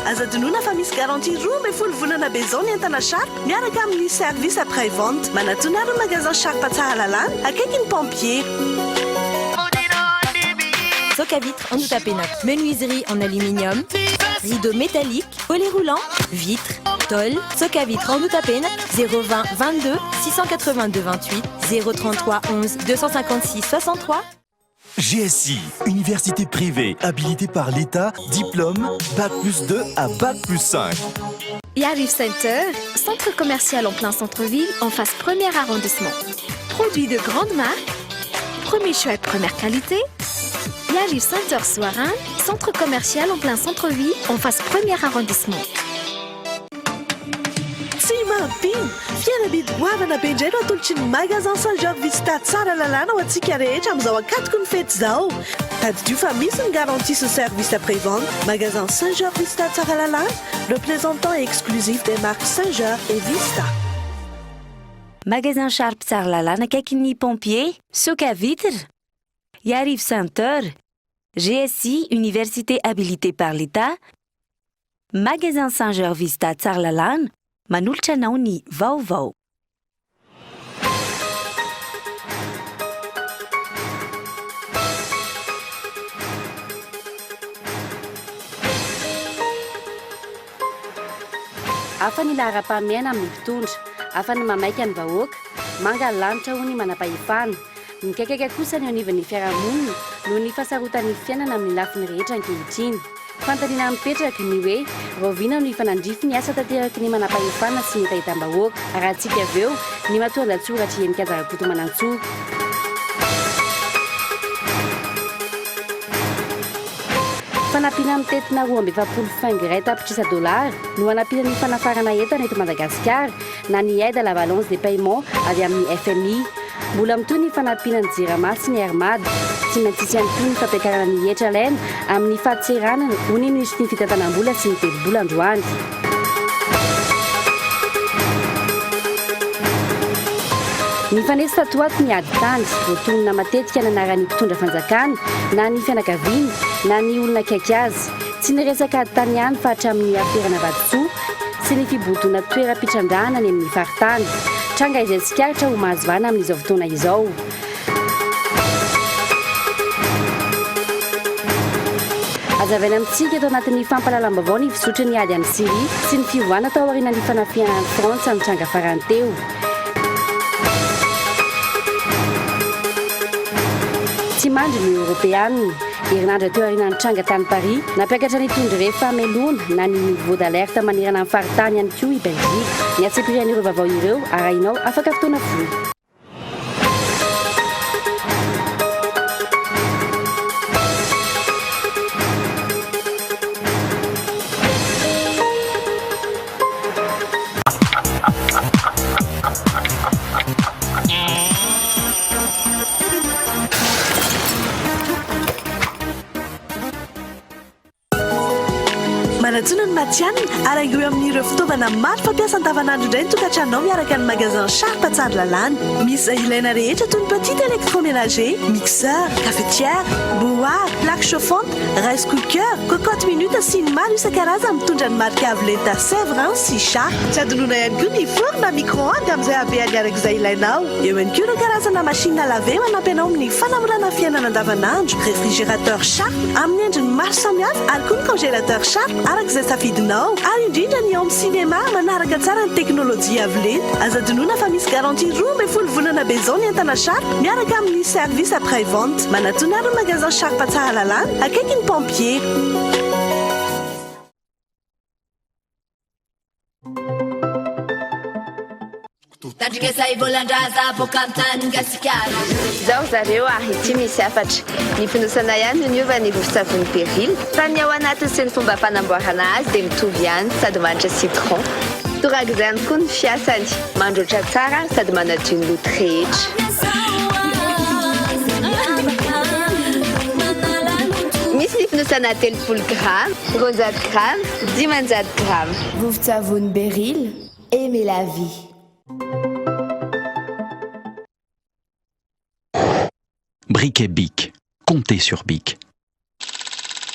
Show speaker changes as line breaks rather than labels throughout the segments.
Aza adinoina fa misy garantie 12 volana be izao ny entana Sharp miaraka amin'ny service après vente. Manatona ary ny magasin Sharp Tsaralalàna, akaiky ny pompier.
Soc à vitre en Outapénac, menuiserie en aluminium, rideau métallique, volet roulant, vitre, tôle, soc à vitre en Outapénac, 020 22 682 28 033 11 256 63.
GSI, université privée habilitée par l'État, diplôme, Bac plus 2 à Bac plus 5.
Yariv Center, centre commercial en plein centre-ville, en face premier arrondissement. Produits de grande marque, premier choix et première qualité. Yariv Center Soarin, centre commercial en plein centre-ville, en face premier arrondissement.
Tsy mampino! Fihenam-bidy goavana be indray no atolotry ny Magasin Saint Georges Vista Tsaralalàna ho antsika rehetra amin'izao ankatoky ny fety izao. Tadidio fa misy ny garantie sy service après-vente. Magasin Saint Georges Vista Tsaralalàna, représentant exclusif des marques Saint Georges et Vista.
Magasin Sharp Tsaralalàna akaikin'ny pompier, Soc à vitre, Iarivo Center, GSI, Université habilitée par l'État, Magasin Saint Georges Vista Tsaralalàna, manolotra anao ny vaovao.
Hafa ny laharam-pahamehana amin'ny mpitondra, hafa ny mamaika ny vahoaka, manga ny lanitra hoy ny manam-pahefana. Mikaikaika kosa ny eo anivon'ny fiarahamonina noho ny fahasarotan'ny fiainana amin'ny lafiny rehetra ankehitriny. Fanontaniana mipetraka ny hoe rahoviana no hifanandrify ny asa tanteraky ny manampahefana sy ny hetahetam-bahoaka? Arahantsika avy eo ny matoandatsoratr'i Heninkaja Rakotomanantsoa. Fanampiana mitentina 42 faingo iray tapitrisa dolara no hanampiana ny fanafarana entana eto Madagasikara na ny aide à la balance des paiements avy amin'ny FMI. Mbola mitohy ny fanampiana ny Jirama sy ny Air Mad. Tsy maintsy hisy ihany koa ny fampiakarana ny hetra alaina amin'ny fadintseranana, hoy ny minisitry ny fitantanam-bola sy ny tetibola androany. Nifanesy tato ho ato ny ady tany. Voatonona matetika ny anaran'ny mpitondra fanjakana na ny fianakaviany na ny olona akaiky azy. Tsy ny resaka ady tany ihany fa hatramin'ny aferana vatosoa sy ny fibodoana toeram-pitrandrahana any amin'ny faritany. Tranga izay tsikaritra ho mahazo vahana amin'izao fotoana izao. Hazavaina amintsika eto anatin'ny fampahalalam-baovao ny fizotry ny ady amin'i Syria sy ny fiovana tao aorianan'ny fanafihana an'i Frantsa nitranga farany teo. Tsy mandry ny Eoropeanina. Herinandro teo aorianan'ny tranga tany Paris, nampiakatra ny tondrorehy fahamelohana na ny niveau d'alerte manerana ny faritany ihany koa i Belgique. Ny antsipirian'ireo vaovao ireo arahinao afaka fotoana fohy.
Manatona ny matihanina ary haingoy amin'ireo fitaovana maro fampiasa andavanandro indray ny tokantranonao miaraka ny magasin Sharp Tsaralalàna. Misy izay ilaina rehetra toy ny petit électroménager, mixeur, cafetière, bouilloire, plaque chauffante, rice cooker, cocotte minute sy ny maro isan-karazany mitondra ny marika avo lenta Sevrin sy Sharp. Tsy adinoina ihany koa ny four na micro-ondes amin'izay habehany araka izay ilainao. Eo ihany koa ireo karazana machine à laver manampy anao amin'ny fanamorana fiainana andavanandro, réfrigérateur Sharp amin'ny endriny maro samihafa ary koa ny congélateur Sharp araka izay safidinao. Ary indrindra ny home cinéma manaraka tsara ny teknolojia avo lenta. Aza adinoina fa misy garantie 12 volana be izao ny entana Sharp miaraka amin'ny service après vente. Manatona ary ny magasin Sharp Tsaralalàna, akaiky ny pompier.
Zao zareo ary ity misy hafatra. Ny fonosana ihany no niova ny vovon-tsavony Beril fa ny ao anatiny sy ny fomba fanamboarana azy dia mitovy ihany sady manitra citron. Torak'izany koa ny fiasany, mandroatra tsara sady manadio ny loto rehetra. Misy ny fonosana 30 grama, 200 grama, 500 grama.
Vovon-tsavony Beril, aimez la vie.
Briquet Bic. Comptez sur Bic.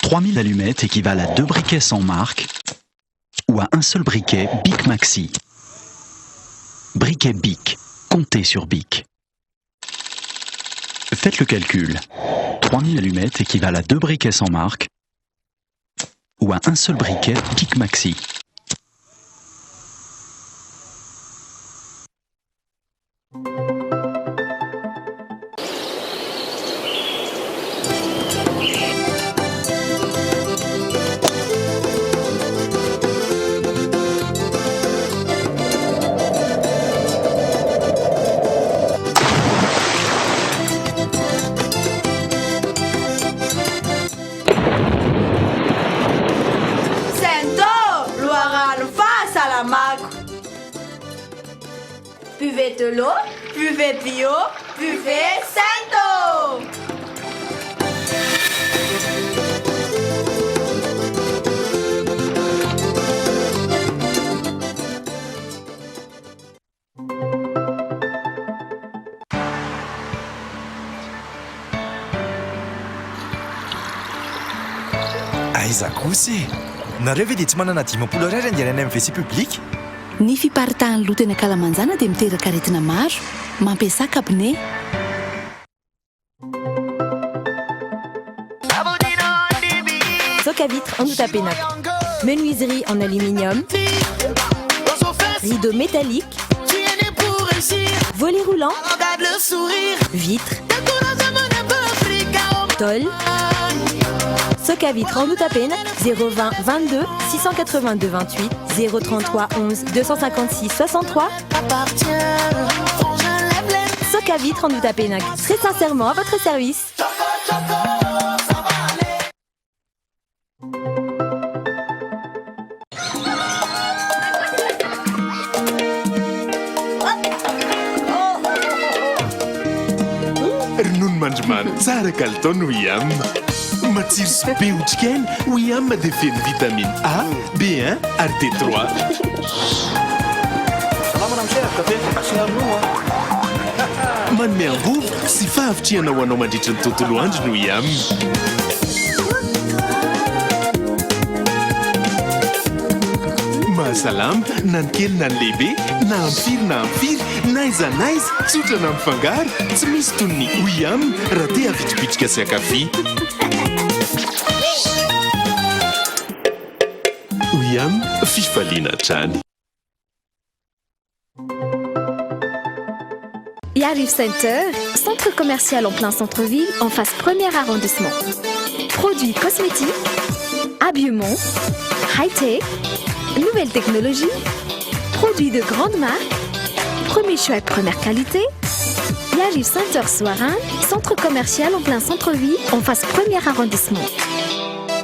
3000 allumettes équivalent à deux briquets sans marque.
ou à un seul briquet Bic Maxi. Briquet Bic, comptez sur Bic. Faites le calcul. 3000 allumettes équivalent à deux briquets sans marque ou à un seul briquet Bic Maxi.
Sento, loharano fahasalamako. Buvez de l'eau, buvez bio, buvez Sento.
Aiza kosa e! Nareo ve dia tsy manana 50 ariary andehanana amin'ny WC public?
Ny fiparitahan'ny loto eny ankalamanjana dia miteraka aretina maro. Mampiasà cabinet.
Soc à vitre Andohatapenaka. Menuiserie en aluminium. Rideau métallique. Volet roulant. Vitre. Tôle. Soc à vitre Andohatapenaka 020 22 682 28 033 11 256 63. Soc à vitre Andohatapenaka. Très sincèrement à votre service.
Ronono mandrimamy tsara kalitao no Oyam. Matsiro sy be otrikaina, Oyam dia feno vitamine A, B1 ary D3.
Salama ramose, kafe asiana ronono a.
Manome angovo sy fahavitrihana ho anao mandritra ny tontolo andro ny Oyam. Mahasalama na ny kely na ny lehibe, na amin'ny firy na amin'ny firy, na aiza na aiza, tsotra na mifangaro, tsy misy toy ny Oyam raha te havitribitrika sy hankafy. Oyam, fifaliana hatrany.
Yariv Center, centre commercial en plein centre-ville, en face premier arrondissement. Produits cosmétiques, habillement, high-tech, nouvelles technologies, produits de grande marque, premier choix et première qualité. Yariv Center Soarin, centre commercial en plein centre-ville, en face premier arrondissement.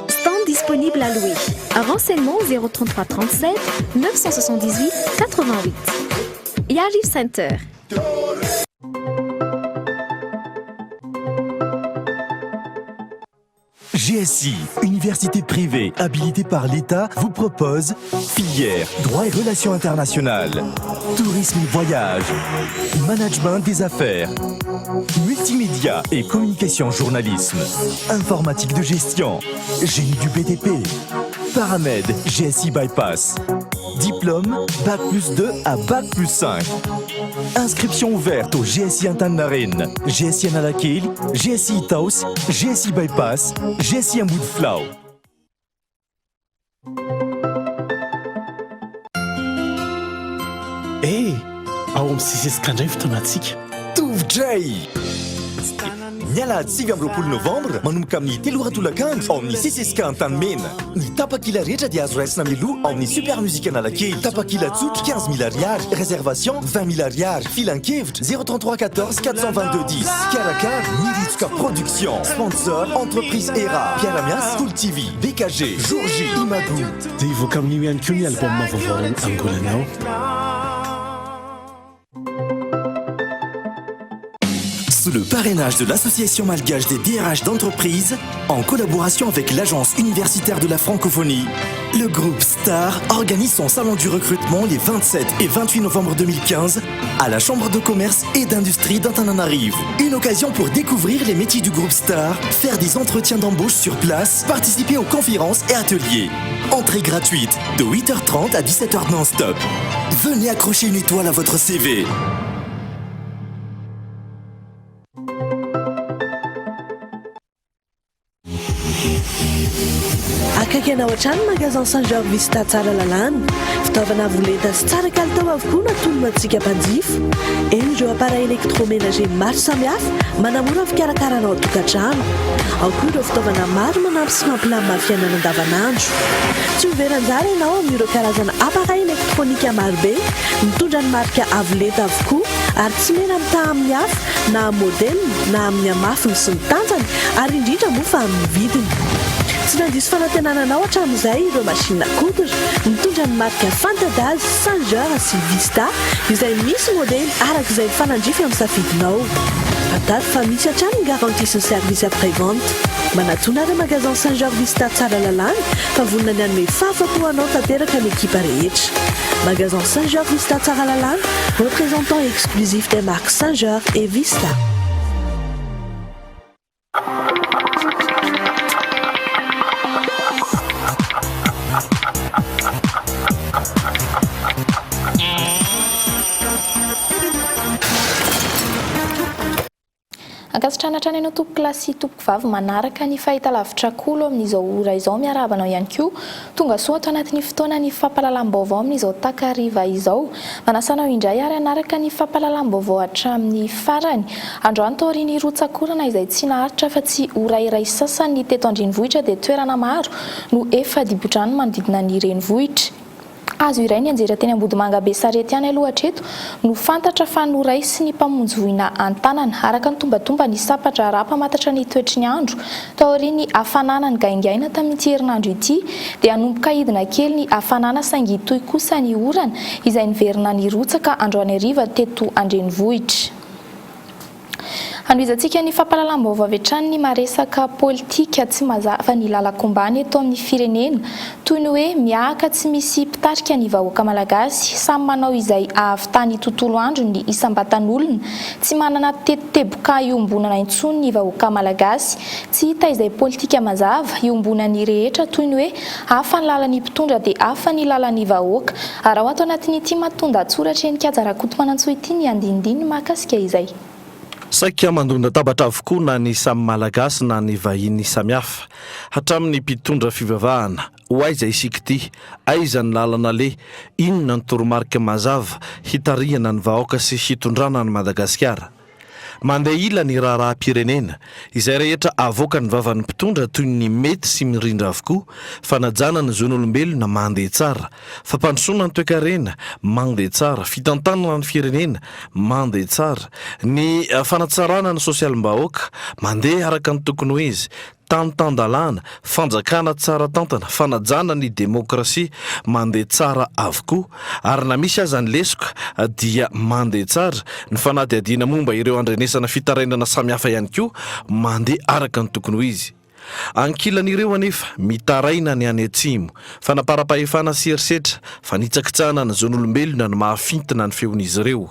Stand disponible à louer. Renseignement 033 37 978 88. Yariv Center.
GSI, université privée habilitée par l'État, vous propose filière droit et relations internationales, tourisme et voyage, management des affaires, multimédia et communication journalisme, informatique de gestion, génie du BTP, Paramed GSI Bypass, diplôme Bac plus 2 à Bac plus 5. Inscription ouverte au GSI Antaninarenina, GSI Analakely, GSI Itaosy, GSI Bypass, GSI Ambodifilao.
Eh! Ao amin'ny CCSK indray ny fotoanantsika.
Tovotray! Ny alahady 29 novambra manomboka amin'ny 3 ora tolakandro ao amin'ny CCSK Antanimena. Ny tapakila rehetra dia azo raisina mialoha ao amin'ny Super Music Analakely. Tapakila tsotra 15 mille ariary, réservation 20 mille ariary, filankevitra 033 14 422 10. Karakara Miritsoka Production, sponsor Entreprise Era, Mpiara-miasa Cool TV, BKG, Jour J, Imago.
Dia hivoaka amin'io ihany koa ny album vaovaon'ny Angolanao.
Sous le parrainage de l'Association malgache des DRH d'entreprise, en collaboration avec l'Agence universitaire de la francophonie, Le groupe Star organise son salon du recrutement les 27 et 28 novembre 2015 à la Chambre de commerce et d'industrie d'Antananarivo. Une occasion pour découvrir les métiers du groupe Star, faire des entretiens d'embauche sur place, participer aux conférences et ateliers. Entrée gratuite de 8h30 à 17h non-stop. Venez accrocher une étoile à votre CV.
Akaiky anao hatrany ny Magasin Saint Georges Vista Tsaralalàna. Fitaovana avo lenta sy tsara kalitao avokoa no atolony antsika mpanjifa. Eny ireo appareil électroménager maro samihafa manamora ny fikarakarana ao an-tokantrano. Ao koa ireo fitaovana maro manampy sy mampilamina ny fiainana andavanandro. Tsy ho very anjara ianao amin'ireo karazana appareil électronique marobe mitondra ny marika avo lenta avokoa ary tsy mena-mitaha amin'ny hafa na amin'ny modeliny na amin'ny hamafiny sy ny tanjany ary indrindra moa fa amin'ny vidiny. Tsy nandiso fanantenana anao hatramin'izay ireo machine à coudre mitondra ny marika Fantadaz, Sanger sy Vista izay misy modely araka izay mifanandrify amin'ny safidinao. Fantaro fa misy hatrany ny garantie sy ny service après vente. Manatòna ireo magasin Sanger Vista Tsaralalàna fa vonona ny hanome fahafapo anao tanteraka ny ekipa rehetra. Magasin Sanger Vista Tsaralalàna, représentant exclusif des marques Sanger et Vista.
Ankasitrahana hatrany ianao tompokolahy sy tompokovavy manaraka ny fahitalavitra Kolo amin'izao ora izao. Miarahaba anao ihany koa. Tonga soa ato anatin'ny fotoanan'ny fampahalalam-baovao amin'izao takariva izao. Manasa anao indray ary hanaraka ny fampahalalam-baovao hatramin'ny farany. Androany taorian'ny rotsak'orana izay tsy naharitra afa-tsy ora iray sasany ny teto an-drenivohitra dia toerana maro no efa dibo-drano manodidina ny renivohitra. Hazo iray nianjera teny Ambodimanga Besarety ihany aloha hatreto no fantatra fa noraisin'ny mpamonjy voina an-tanana. Araka ny tombantomba ny sampan-draharaha mpamantatra ny toetry ny andro, taorian'ny hafanana nigaingaina tamin'ity herinandro ity dia hanomboka hidina kely ny hafanana saingy hitohy kosa ny orana izay niverina nirotsaka androany hariva teto an-drenivohitra. Hanohizantsika ny fampahalalam-baovao avy hatrany ny maresaka politika tsy mazava ny lalan-kombana eto amin'ny firenena. Toy ny hoe miahaka tsy misy mpitarika ny vahoaka malagasy. Samy manao izay ahavitany tontolo andro ny isam-batan'olona. Tsy manana teboteboka iombonana intsony ny vahoaka malagasy. Tsy hita izay politika mazava iombonan'ny rehetra toy ny hoe hafa ny lalan'ny mpitondra dia hafa ny lalan'ny vahoaka. Araho ato anatin'ity matoan-dahatsoratra Heninkaja Rakotomanantsoa ity ny andinindininy mahakasika izay.
Saika mandon-databatra avokoa na ny samy Malagasy na ny vahiny samihafa. Hatramin'ny mpitondra fivavahana. Ho aiza isika ity? Aiza ny lalana aleha? Inona ny toromarika mazava hitarihana ny vahaoka sy hitondrana an'i Madagasikara? Mandeha ila ny raharaham-pirenena. Izay rehetra avoakan'ny vavan'ny mpitondra toy ny mety sy mirindra avokoa, fanajana ny zon'olombelona mandeha tsara, fampandrosoana ny toekarena mandeha tsara, fitantanana ny firenena mandeha tsara, ny fanatsarana ny sosialim-bahoaka mandeha araka ny tokony ho izy, Tany tan-dalàna, fanjakana tsara tantana, fanajana ny demokrasia mandeha tsara avokoa, ary na misy aza ny lesoka dia mandeha tsara, ny fanadihadiana momba ireo andrenesana fitarainana samihafa ihany koa mandeha araka ny tokony ho izy. Ankilan'ireo anefa, mitaraina ny any atsimo, fanaparam-pahefana sy herisetra, fanitsakitsahana ny zon'olombelona no mahafintina ny feon'izy ireo.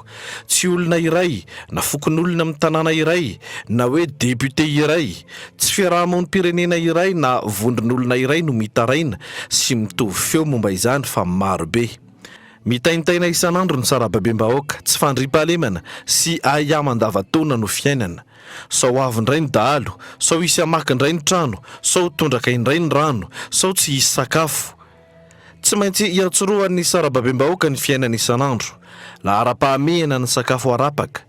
Tsy olona iray, na fokonolona amin'ny tanàna iray, na hoe député iray, tsy fiarahamonim-pirenena iray na vondron'olona iray no mitaraina sy mitovy feo momba izany fa maro be. Mitaintaina isan'andro ny sarababem-bahoaka, tsy fandriampahalemana sy ahiahy mandavantaona no fiainana. Sao ho avy indray ny dahalo, sao hisy hamaky indray ny trano, sao ho tondraka indray ny rano, sao tsy hisy sakafo. Tsy maintsy iantsorohan'ny sarababem-bahoaka ny fiainana isan'andro. Laharam-pahamehana ny sakafo arapaka,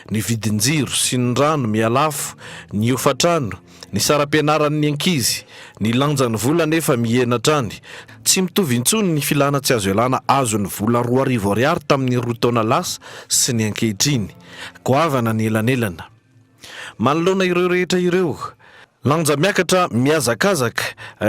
ny vidin-jiro sy ny rano mihalafo, ny hofantrano, ny saram-pianaran'ny ankizy, ny lanjan'ny vola anefa mihena hatrany. Tsy mitovy intsony ny filana tsy azo ialana azon'ny vola 2000 ariary tamin'ny roa taona lasa sy ny ankehitriny. Goavana ny elanelana. Manoloana ireo rehetra ireo, Lanja miakatra mihazakazaka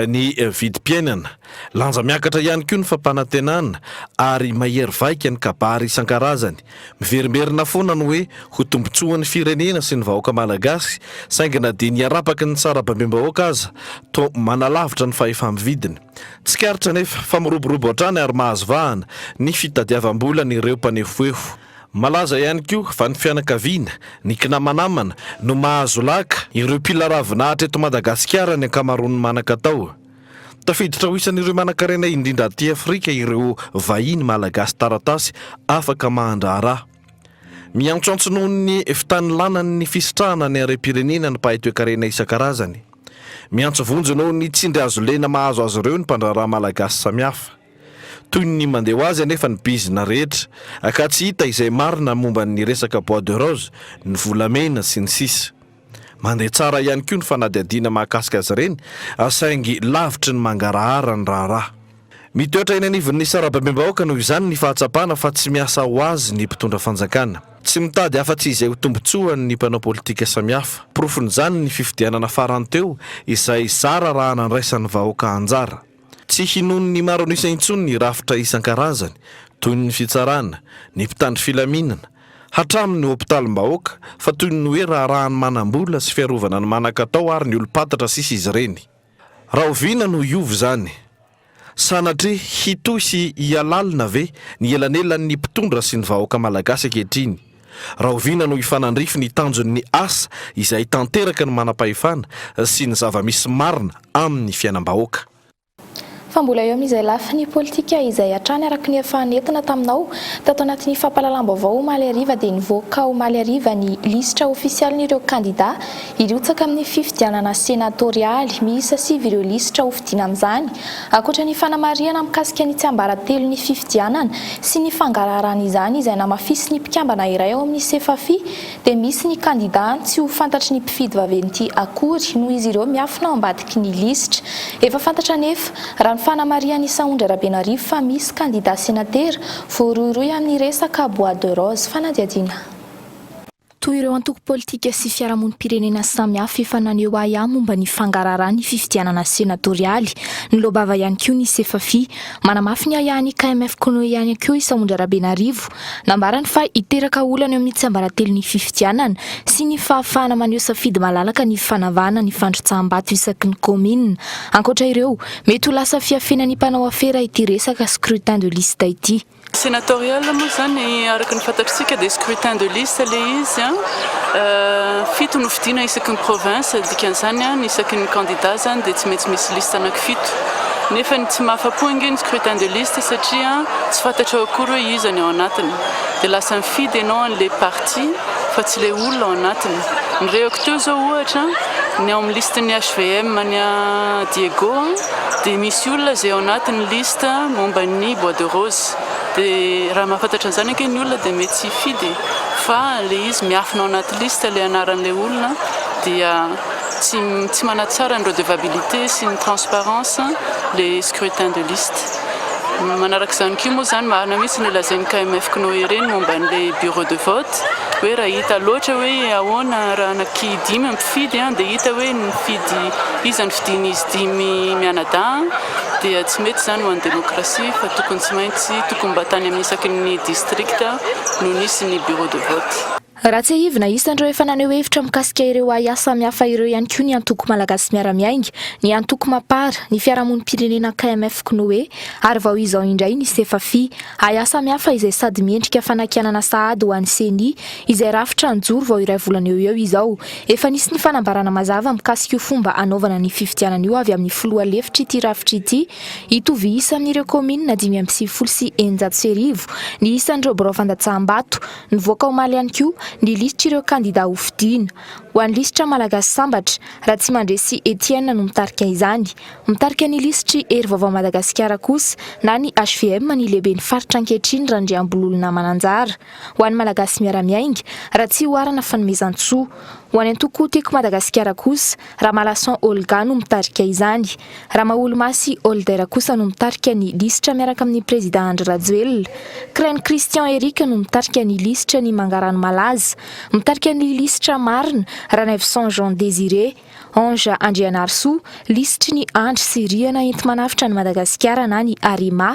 ny vidim-piainana. Lanja miakatra ihany koa ny fampanantenana ary mahery vaika ny kabary isan-karazany. Miverimberina foana ny hoe ho tombontsoan'ny firenena sy ny vahoaka malagasy saingy na dia ny harapaky ny sarababem-bahoaka aza toa manalavitra ny fahefa-mividiny. Tsikaritra anefa fa miroborobo hatrany ary mahazo vahana ny fitadiavam-bolan'ireo mpanefoefo. Malaza ihany koa fa ny fianakaviana, ny kinamanamana no mahazo laka ireo mpila ravinahitra eto Madagasikara ny ankamaroan'ny manan-katao. Tafiditra ho isan'ireo manankarena indrindra aty Afrika ireo vahiny malagasy taratasy afaka mahandraharaha. Miantsoantso noho ny fitanilanany ny fisitrahana ny harem-pirenena ny mpahay toekarena isan-karazany. Miantso vonjy noho ny tsindry hazo lena mahazo azy ireo ny mpandraharaha malagasy samihafa. Toy ny mandeha ho azy anefa ny bizina rehetra, ka tsy hita izay marina momba ny resaka bois de rose, ny volamena, sy ny sisa Mandeha tsara ihany koa ny fanadihadiana mahakasika azy ireny, saingy lavitry ny mangarahara ny raharaha. Mitoetra eny anivon'ny sarababem-bahoaka noho izany ny fahatsapana fa tsy miasa ho azy ny mpitondra fanjakana. Tsy mitady afa-tsy izay ho tombontsoany ny mpanao politika samihafa. Porofon'izany ny fifidianana farany teo izay zara raha nandraisan'ny vahoaka anjara. Tsy hinoan'ny maro an'isa intsony ny rafitra isan-karazany, toy ny fitsarana, ny mpitandro filaminana, hatramin'ny hopitalim-bahoaka, fa toy ny hoe raharahan'ny manam-bola sy fiarovana ny manan-katao ary ny olom-pantatra sisa izy ireny. Rahoviana no hiova izany? Sanatria hitohy sy hihalalina ve ny elanelan'ny mpitondra sy ny vahoaka malagasy ankehitriny? Rahoviana no hifanandrify ny tanjon'ny asa izay tanteraka ny manam-pahefana sy ny zava-misy marina amin'ny fiainam-bahoaka?
Fa mbola eo amin'izay lafiny politika izay hatrany araka ny efa nentina taminao tato anatin'ny fampahalalam-baovao omaly hariva dia nivoaka omaly hariva ny lisitra ofisialin'ireo kandida hirotsaka amin'ny fifidianana senatorialy. Miisa sivy ireo lisitra hofidiana amin'izany. Ankoatra ny fanamarihana mikasika ny tsiambaratelon'ny fifidianana sy ny fangaraharana izany izay namafisin'ny mpikambana iray ao amin'ny Sefafi dia misy ny kandida tsy ho fantatry ny mpifidy vaventy akory noho izy ireo miafina ao ambadiky ny lisitra. Efa fantatra anefa, raha ny fanamarihan'i Sahondra Rabenarivo fa misy kandida senatera voarohirohy amin'ny resaka bois de rose. Fanadihadiana.
Toy ireo antoko politika sy fiarahamonim-pirenena samihafa efa naneho ahiahy momba ny fangaraharaha ny fifidianana senatorialy, niloa-bava ihany koa ny Sefafi. Manamafy ny ahiahin'ny KMF Konoe ihany koa i Sahondra Rabenarivo. Nambarany fa hiteraka olana eo amin'ny tsiambaratelon'ny fifidianana sy ny fahafahana maneho safidy malalaka ny fanavahana ny fandrotsaham-bato isaky ny kaominina. Ankoatra ireo, mety ho lasa fiafenan'ny mpanao afera ity resaka scrutin de liste ity.
Sénatorial moa izany araka ny fantatr'isika dia scrutin de liste ilay izy an, fito no fidiana isaky ny province, dikan'izany an isaky ny candidat izany dia tsy maintsy misy liste anaky fito. Nefa ny tsy mahafa-po ange ny scrutin de liste satria tsy fantatrao akory hoe iza ny ao anatiny. Dia lasa mifidy ianao an'ilay parti fa tsy ilay olona ao anatiny. Ny rehako teo izao ohatra, ny ao amin'ny liste-n'ny HVM any Diego an, Dia misy olona izay ao anatin'ny liste momba ny bois de rose. Dia raha mahafantatra an'izany ange ny olona dia mety tsy hifidy e. Fa ilay izy miafina ao anaty liste ilay anaran'ilay olona dia tsy tsy manatsara ny redevabilité sy ny transparence ilay scrutin de liste. Manaraka izany koa moa izany marina mihitsy ilay lazain'ny KMF CNOE ireny momba an'ilay bureau de vote hoe raha hita loatra hoe ahoana raha anaky dimy ny mpifidy dia hita hoe nifidy iza no fidian'izy dimy mianadahy dia tsy mety izany ho an'ny demokrasia fa tokony tsy maintsy tokony mba tany amin'ny isaky ny district no nisy ny bureau de vote.
Raha tsiahivina, isan'ireo efa naneho hevitra mikasika ireo ahiahy samihafa ireo ihany koa ny antoko Malagasy Miara-Miainga, ny antoko Mapar, ny fiarahamonim-pirenena KMF Cnoe ary vao izao indray ny Sefafi. Ahiahy samihafa izay sady miendrika fanakianana sahady ho an'ny Ceni, izay rafitra nijoro vao iray volana eo ho eo izao. Efa nisy ny fanambarana mazava mikasika io fomba hanaovana ny fifidianana io avy amin'ny filoha lefitr'ity rafitra ity, Hitovy isa amin'ireo kaominina 1695 ny isan'ireo birao fandatsaham-bato. Nivoaka omaly ihany koa ny lisitr'ireo kandidà hofidiana. Ho an'ny lisitra Malagasy Sambatra, Ratsimandresy Etienne no mitarika izany. Mitarika ny lisitry Hery Vaovao Madagasikara kosa na ny hvm ny lehiben'ny faritra ankehitriny Randriambololona Mananjara. Ho an'ny Malagasy Miara-Miainga, Ratsihoarana Fanomezantsoa. Ho an'ny antoko Tiako Madagasikara kosa, Ramalason Olga no mitarika izany. Ramaholomasy Holder kosa no mitarika ny lisitra miaraka amin'ny Prezida Andry Rajoelina. Craine Christian Eric no mitarika ny lisitra ny Mangarano Malaza. Mitarika ny lisitra Marina, Ranaivoson Jean Désiré.
Ange Andrianarisoa, lisitry ny Andry sy Rihana enti-manavotra an'i Madagasikara na ny Arema,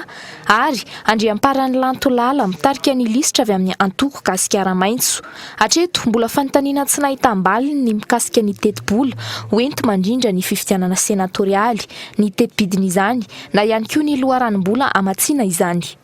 ary Andriamparany Lanto Lala mitarika ny lisitra avy amin'ny antoko Gasikara Maitso. Hatreto, mbola fanontaniana tsy nahitam-baliny ny mikasika ny tetibola hoenti-mandrindra ny fifidianana senatorialy, ny teti-bidin'izany, na ihany koa ny loharanom-bola hamatsiana izany.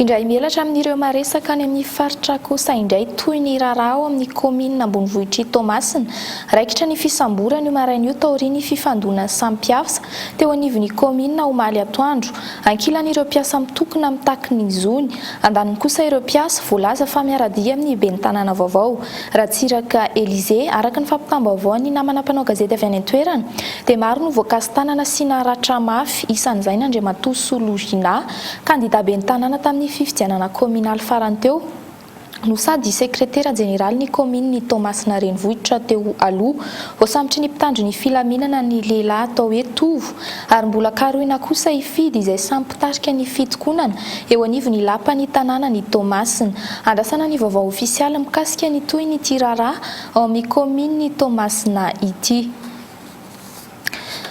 Indray mihelatra amin'ireo maresaka any amin'ny faritra kosa indray toy ny raharaha ao amin'ny kaominina ambonivohitr'i Toamasina. Raikitra ny fisamborana io maraina io taorian'ny fifandonan'ny samy mpiasa teo anivon'ny kaominina omaly atoandro. Ankilany ireo mpiasa mitokona mitaky ny zony. Andaniny kosa ireo mpiasa voalaza fa miara-dia amin'ny ben'ny tanàna vaovao, Ratsiraka Elysée. Araka ny fampitam-baovaon'ny namana mpanao gazety avy any an-toerana dia maro no voakasi-tanana sy naratra mafy, isan'izay ny Andriamatoa Solo Ginah, Kandida ben'ny tanàna tamin'ny fifidianana kaominaly farany teo no sady sekretera jeneralin'ny kaominin'i Toamasina renivohitra teo aloha. Voasambotry ny mpitandro ny filaminana ny lehilahy atao hoe Tovo ary mbola karohina kosa i Fidy izay samy mpitarika ny fitokonana eo anivon'ny lapan'ny tanànan'i Toamasina. Andrasana ny vaovao ofisialy mikasika ny tohin'ity raharaha ao amin'ny kaominin'i Toamasina ity.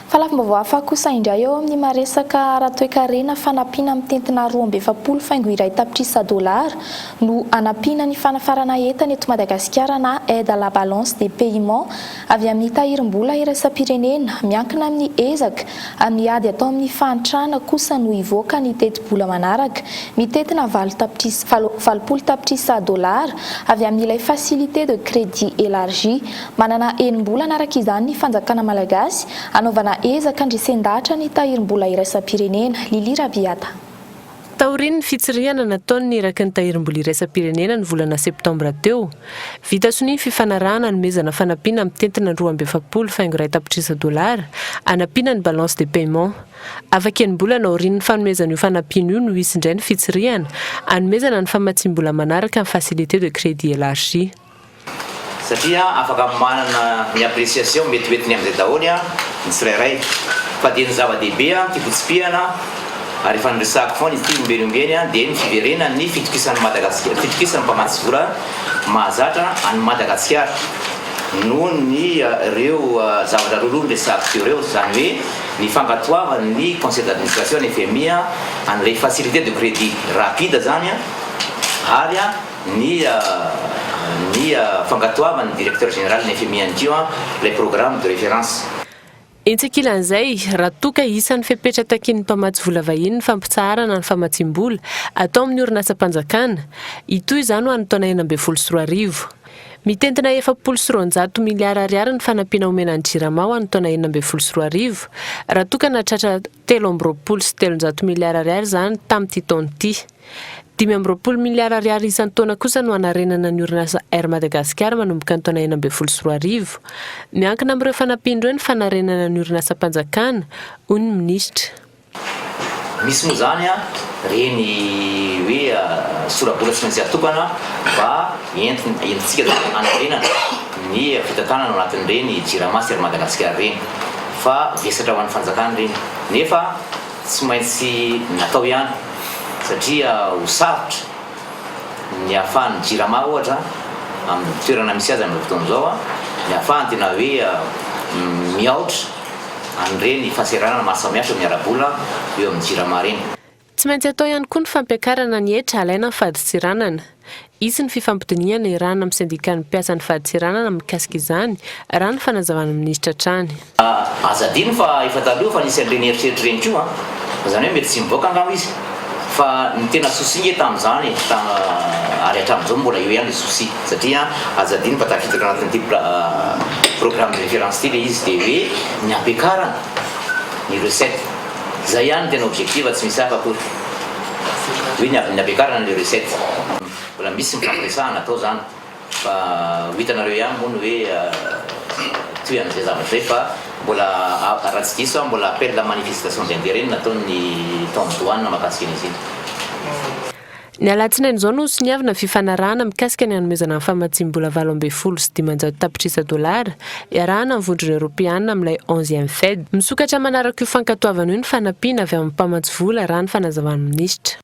Fa lafim-baovao hafa kosa indray eo amin'ny maha-resaka ara-toekarena fanampiana mitentina 42 faingo 1 tapitrisa dolara no hanampiana ny fanafarana entana eto Madagasikara na aide à la balance des paiements avy amin'ny tahirim-bola iraisam-pirenena. Miankina amin'ny ezaka amin'ny ady atao amin'ny fahantrana kosa no hivoaka ny tetibola manaraka mitentina valo tapitrisa 80 tapitrisa dolara avy amin'ilay facilité de crédit élargie. Manana enim-bolana araka izany ny fanjakana malagasy hanaovana ezaka handresen-dahatra ny tahirim-bola iraisam-pirenena. Lily Rabiata.
Taorian'ny fitsirihana nataon'ny iraky ny tahirim-bola iraisam-pirenena ny volana septambra teo, vita sonia ny fifanarahana hanomezana fanampiana mitentina 42 faingo 1 tapitrisa dolara hanampiana ny balance des paiements. Afaka enim-bolana aorian'ny fanomezana io fanampiana io no hisy indray ny fitsirihana hanomezana ny famatsiam-bola manaraka ny facilité de crédit élargie.
Satria afaka manana ny appréciation mety ho entiny amin'izay daholo ny tsirairay. Fa dia ny zava-dehibe tiako hotsipihana ary efa noresahako foana izy ity ombieny ombieny dia ny fiverenan'ny fitokisan'i Madagasikara, fitokisan'ny mpamatsy vola mahazatra an'i Madagasikara noho ny ireo zavatra roa noresahako teo ireo, izany hoe ny fankatoavan'ny conseil d'administration ny FMI an'ilay facilité de crédit rapide izany ary ny ny fankatoavan'ny directeur général ny FMI ihany koa ilay programme de référence.
Etsy ankilan'izay, raha toa ka isan'ny fepetra takian'ny mpamatsy vola vahiny ny fampitsaharana ny famatsiam-bola atao amin'ny orinasam-panjakana, hitohy izany ho an'ny taona 2016. Mitentina 240 miliara ariary ny fanampiana omena ny Jirama ho an'ny taona 2016, raha toa ka nahatratra 323 miliara ariary izany tamin'ity taona ity. 25 miliara ariary isan-taona kosa no hanarenana ny orinasa Air Madagascar manomboka ny taona 2016. Miankina amin'ireo fanampiana ireo ny fanarenana ny orinasam-panjakana, hoy ny minisitra.
Misy moa izany ireny hoe sora-bola tsy maintsy atokana mba entintsika izany hanarenana ny fitantanana ao anatin'ireny Jirama sy Air Madagascar ireny fa vesatra ho an'ny fanjakana ireny nefa tsy maintsy natao ihany satria ho sarotra ny ahafahan'ny Jirama ohatra amin'ny toerana misy azy amin'izao fotoana izao ny ahafahany tena hoe miaotra an'ireny fahasahiranana maro samihafa eo amin'ny ara-bola eo amin'ny Jirama ireny.
Tsy maintsy atao ihany koa ny fampiakarana ny hetra alaina amin'ny fadintseranana. Hisy ny fifampidinihana iarahana amin'ny sendikan'ny mpiasan'ny fadintseranana mikasika izany, raha ny fanazavan'ny minisitra hatrany.
Aza adino fa efa taloha efa nisy an'ireny eritreritra ireny koa an! Izany hoe mety tsy mivoaka angamba izy fa ny tena souci nge tamin'izany e, ary hatramin'izao mbola eo ihany le souci satria aza adino fa tafiditra anatin'ity programme de référence ity le izy dia hoe ny hampiakarana ny recette. Zay ihany no tena objectif fa tsy misy hafa akory. Hoe ny ny hampiakarana le recette. Mbola misy ny fampiresahana atao zany fa ho hitanareo ihany moa ny hoe toy an'izay zavatra izay fa mbola raha tsy diso aho mbola appel à manifestation d'intérêt no nataon'ny tao amin'ny douane mahakasika an'izy iny.
Ny alatsinainy izao no hosoniavina fifanarahana mikasika ny hanomezana ny famatsiam-bola 518 tapitrisa dolara iarahana amin'ny Vondrona Eoropeana amin'ilay onzième Fed. Misokatra manaraka io fankatoavana io ny fanampiana avy amin'ny mpamatsy vola raha ny fanazavan'ny minisitra.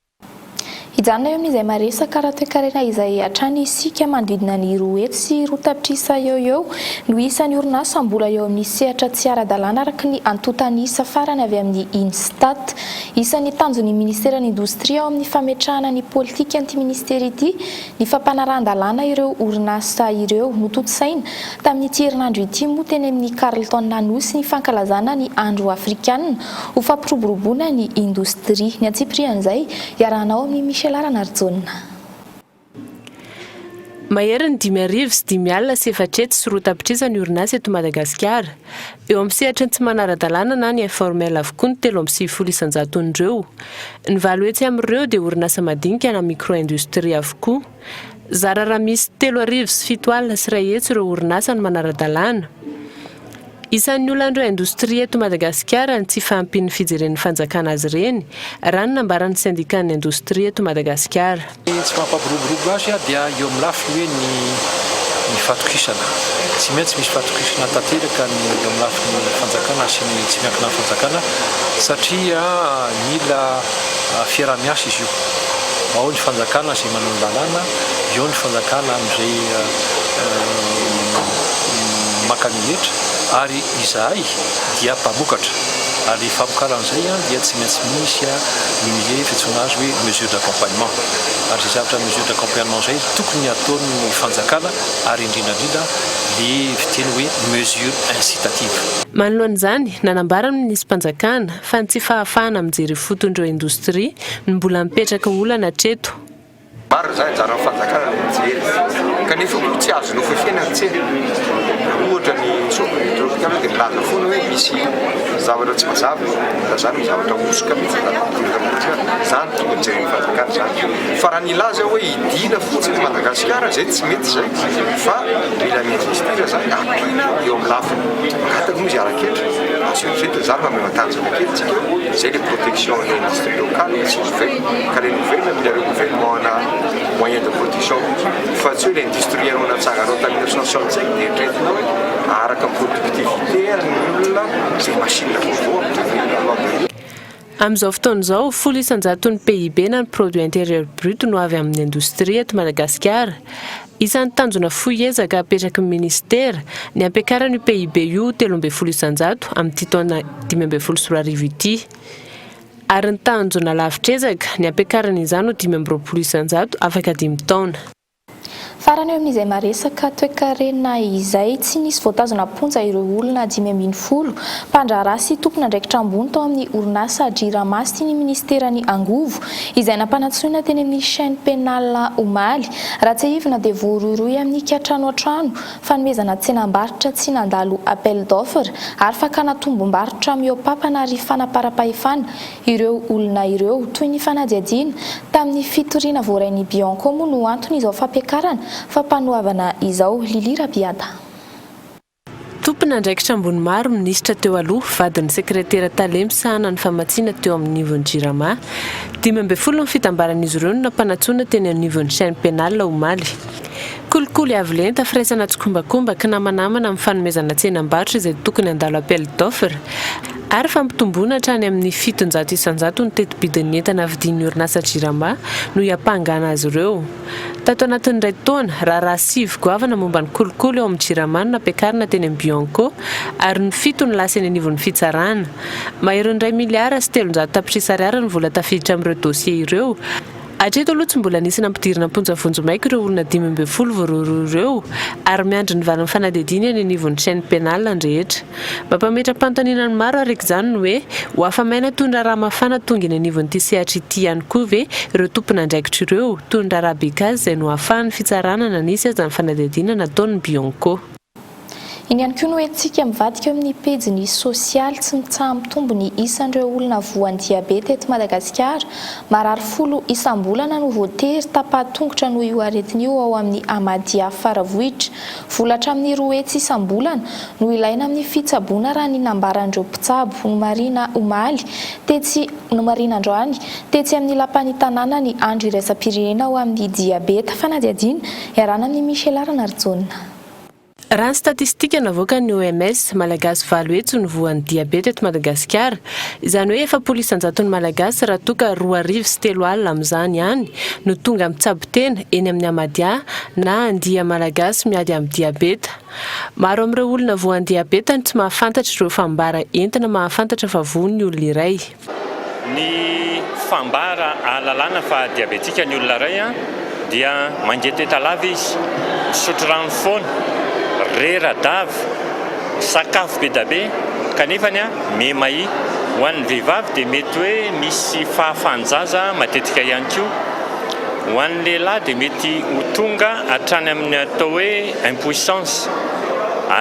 Hijanona eo amin'izay maresaka ara-toekarena izay hatrany isika, manodidina ny 201 tapitrisa eo ho eo no isan'ny orinasa mbola eo amin'ny sehatra tsy ara-dalàna araka ny antontan'isa farany avy amin'ny INSTAT. Isan'ny tanjon'ny ministeran'ny indostria ao amin'ny fametrahana ny politikan'ity ministera ity ny fampanarahan-dalàna ireo orinasa ireo. Notontosaina tamin'ity herinandro ity moa teny amin'ny Carlton Anosy ny fankalazana ny andro afrikanina ho fampiroboroboana ny indostria. Ny antsipirian'izay, iarahanao amin'i Michela Ranarijaona.
Mahery ny 405 400 ny orinasa eto Madagasikara. Eo amin'ny sehatry ny tsy manara-dalàna na ny informel avokoa ny 93 isan-jaton'ireo. Ny 800 amin'ireo dia orinasa madinika na micro-industrie avokoa. Zara raha misy 107 100 ireo orinasa no manara-dalàna. Isan'ny olan'ireo indostria eto Madagasikara ny tsy fahampian'ny fijeren'ny fanjakana azy ireny, raha ny nambaran'ny sendikan'ny indostria eto Madagasikara.
Ny tsy mampabiroborobo azy dia eo amin'ny lafiny hoe ny ny fatokisana. Tsy maintsy misy fatokisana tanteraka ny eo amin'ny lafiny fanjakana sy ny tsy miankina amin'ny fanjakana satria mila fiaraha-miasa izy io. Ao ny fanjakana izay manao ny lalàna, eo ny fanjakana amin'izay maka ny hetra ary izahay dia mpamokatra ary famokarana izay dia tsy maintsy misy ny fiantsoana azy hoe mesure d'accompagnement ary izay zavatra mesure d'accompagnement izay tokony hataon'ny fanjakana ary indrindra indrindra le fiteny hoe mesure incitative.
Manoloana izany, nanambara ny minisim-panjakana fa ny tsy fahafahana mijery ifotony ireo indostria no mbola mipetraka ho olana hatreto.
Marina izany, anjaran'ny fanjakana ny mijery, kanefa koa tsy azonao fefena ny tsena. Ohatra ny Sovereignty Tropical dia milaza foana hoe misy zavatra tsy mazava eo, raha izany misy zavatra hosoka mihitsy izany ampidirina Madagasikara, izany tokony jeren'ny fanjakana izany. Fa raha nilaza hoe hidiana fotsiny Madagasikara izay tsy mety izay fa mila mi-investir izany, ampiana eo amin'ny lafiny mangataka moa izy ara-ketra, azo eritreretina izany fa mila matanjaka kely tsika, izay ilay protection ny industrie locale sy nouvelle. Ka le nouvelle mila renouvellement ana moyen de production fa tsy hoe le industrie anao natsanganao tamin'ny 1965 dia eritreretinao hoe araka ny productivité an'ny olona izay machine vaovao ampidirina.
Amin'izao fotoana izao, 10 isan-jaton'ny PIB na ny produit intérieur brut no avy amin'ny indostria eto Madagasikara. Isan'ny tanjona fohy ezaka apetraky ny minisitera ny hampiakarana io PIB io ho 13% amin'ity taona 2015 ity. Ary ny tanjona lavitr'ezaka, ny hampiakarana izany ho 25% afaka dimy taona.
Farany eo amin'izay maresaka toekarena izay, tsy nisy voatazona am-ponja ireo olona 15, mpandraharaha sy tompon'andraikitra ambony tao amin'ny orinasa Jirama sy ny minisiteran'ny Angovo, izay nampanantsoina teny amin'ny chaine pénale omaly. Raha tsiahivina dia voarohirohy amin'ny kiantranoantrano, fanomezana tsenam-barotra tsy nandalo appel d'offre ary fakana tombom-barotra mihoa-papana ary fanaparam-pahefana ireo olona ireo. Toy ny fanadihadiana tamin'ny fitoriana voarain'ny Bianco moa no antony izao fampiakarana fampanoavana izao. Lily Rabiada.
Tompon'andraikitra ambony maro minisitra teo aloha, vadin'ny sekretera tale misahana ny famatsiana teo amin'ny nivon'ny Jirama. 15 ny fitambaran'izy ireo no nampanantsoina teny anivon'ny chaine pénale omaly. Kolikoly avo lenta, firaisana tsikombakomba, kinamanamana amin'ny fanomezana tsenam-barotra izay tokony handalo appel d'offre, ary fampitomboana hatrany amin'ny 700% ny teti-bidin'ny entana vidian'ny orinasa Jirama no hiampangana azy ireo. Tato anatin'ny iray taona, raharaha sivy goavana momba ny kolikoly ao amin'ny Jirama no nampiakarina teny amin'ny Bianco, ary ny fito no lasa eny anivon'ny fitsarana. Maherin'ny iray miliara sy 300 tapitrisa ariary ny vola tafiditra amin'ireo dosie ireo, Hatreto aloha tsy mbola nisy nampidirina am-ponja vonjimaika ireo olona 15 voarohirohy ireo ary miandry ny valin'ny fanadihadiana eny anivon'ny chaine pénale ny rehetra. Mampametra-panontaniana ny maro araka izany ny hoe ho afa-maina toy ny raharaha mafana tonga eny anivon'ity sehatra ity ihany koa ve ireo tompon'andraikitra ireo toy ny raharaha Bekasy izay nohafahan'ny fitsarana na nisy aza ny fanadihadiana nataon'ny Bianco.
Iny ihany koa no entintsika mivadika eo amin'ny pejiny sosialy. Tsy mitsaha-mitombo ny isan'ireo olona voan'ny diabeta eto Madagasikara. Marary folo isam-bolana no voatery tapa-tongotra noho io aretina io ao amin'ny Amadia Faravohitra. Vola hatramin'ny 200 isam-bolana no ilaina amin'ny fitsaboana raha ny nambaran'ireo mpitsabo. Nomarihina omaly tetsy Nomarihina androany tetsy amin'ny lapan'ny tanàna ny andro iraisam-pirenena ho amin'ny diabeta. Fanadihadiana iarahana amin'i Michela Ranarijaona.
Raha ny statistika navoakan'ny OMS, Malagasy 800 no voan'ny diabeta eto Madagasikara, izany hoe 40 isan-jaton'ny Malagasy raha toa ka 3200 amin'izany ihany no tonga mitsabo tena eny amin'ny Amadia na Andia Malagasy miady amin'ny diabeta. Maro amin'ireo olona voan'ny diabeta no tsy mahafantatra ireo fambara entina mahafantatra fa voa ny olona iray.
Ny fambara ahalalana fa diabetika ny olona iray dia mangetaheta lava izy, misotro rano foana, rera-dava, misakafo be dia be kanefany miha-mahia. Ho an'ny vehivavy dia mety hoe misy fahafahan-jaza matetika ihany koa. Ho an'ny lehilahy dia mety ho tonga hatrany amin'ny atao hoe impuissance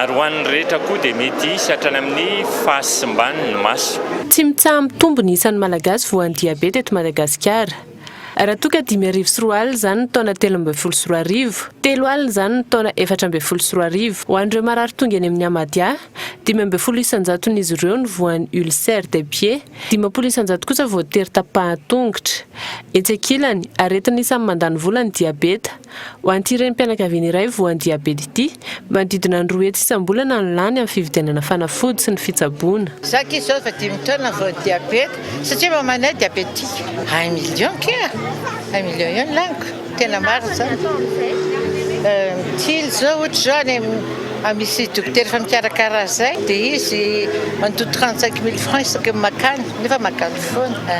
ary ho an'ny rehetra koa dia mety hisy hatrany amin'ny fahasimban'ny maso.
Tsy mitsaha-mitombo ny isan'ny Malagasy voan'ny diabeta eto Madagasikara. Raha toa ka 2005 izany ny taona 2013, 30 izany ny taona 2014. Ho an'ireo marary tonga eny amin'ny Amadia, 15 isan-jaton'izy ireo no voan'ny ulcère des pieds, 50% kosa voatery tapahan-tongotra. Etsy ankilany, aretina isan'ny mandany vola ny diabeta. Ho an'ity renim-pianakaviana iray voan'ny diabeta ity, manodidina ny 200 isam-bolana no lany amin'ny fividianana fanafody sy ny fitsaboana.
Za akia zao efa dimy taona voan'ny diabeta satria mamanay diabetika. Un million kia! Un million eo ny laniko, tena marina zany. Mitily zao ohatra zao any amin'ny misy dokotera efa mikarakara azy zay dia izy mandoa 35 mille francs isaky ny makany nefa makany foana.